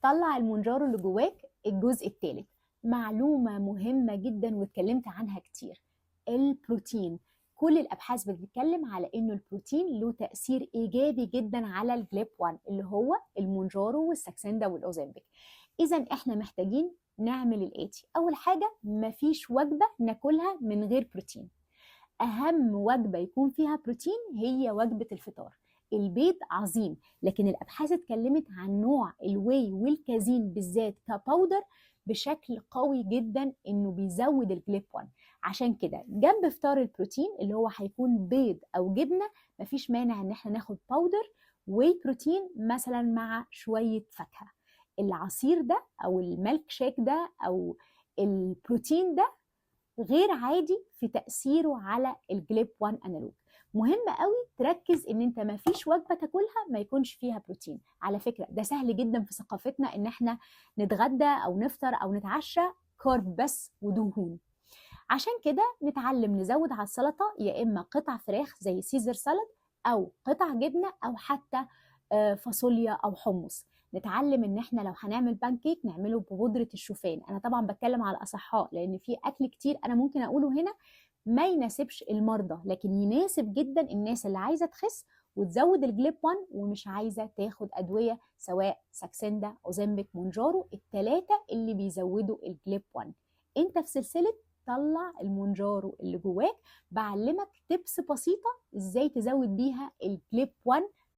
طلع المونجارو اللي جواك. الجزء الثالث معلومة مهمة جدا واتكلمت عنها كتير، البروتين. كل الابحاث بتتكلم على انه البروتين له تاثير ايجابي جدا على ال GLP 1 اللي هو المونجارو والساكسندا والاوزمبيك. اذا احنا محتاجين نعمل الاتي: اول حاجه، مفيش وجبة ناكلها من غير بروتين. اهم وجبة يكون فيها بروتين هي وجبة الفطار. البيض عظيم، لكن الابحاث اتكلمت عن نوع ال whey وال casein بالذات ك powder بشكل قوي جدا انه بيزود ال GLP 1. عشان كده جنب فطار البروتين اللي هو هيكون بيض او جبنه، مفيش مانع ان احنا ناخد powder whey protein مثلا مع شوية فاكهه. العصير ده او الميلك شيك ده او البروتين ده غير عادي في تاثيره على ال GLP 1 analog. مهم قوي تركز ان انت ما فيش وجبة تاكلها ما يكونش فيها بروتين. على فكرة ده سهل جدا في ثقافتنا ان احنا نتغدى او نفطر او نتعشى carb بس ودهون. عشان كده نتعلم نزود على السلطة يا اما قطع فراخ زي Caesar salad او قطع جبنه او حتى فاصوليا او حمص. نتعلم ان احنا لو هنعمل بانكيك نعمله ببودره الشوفان. انا طبعا بتكلم على الاصحاء لان في اكل كتير انا ممكن اقوله هنا ما يناسبش المرضى، لكن يناسب جدا الناس اللي عايزه تخس وتزود ال GLP 1 ومش عايزه تاخد ادوية، سواء ساكسندا، اوزمبيك، مونجارو، الثلاثة اللي بيزودوا ال GLP 1. انت في سلسلة طلع المونجارو اللي جواك، بعلمك tips بسيطة ازاي تزود بيها ال GLP 1.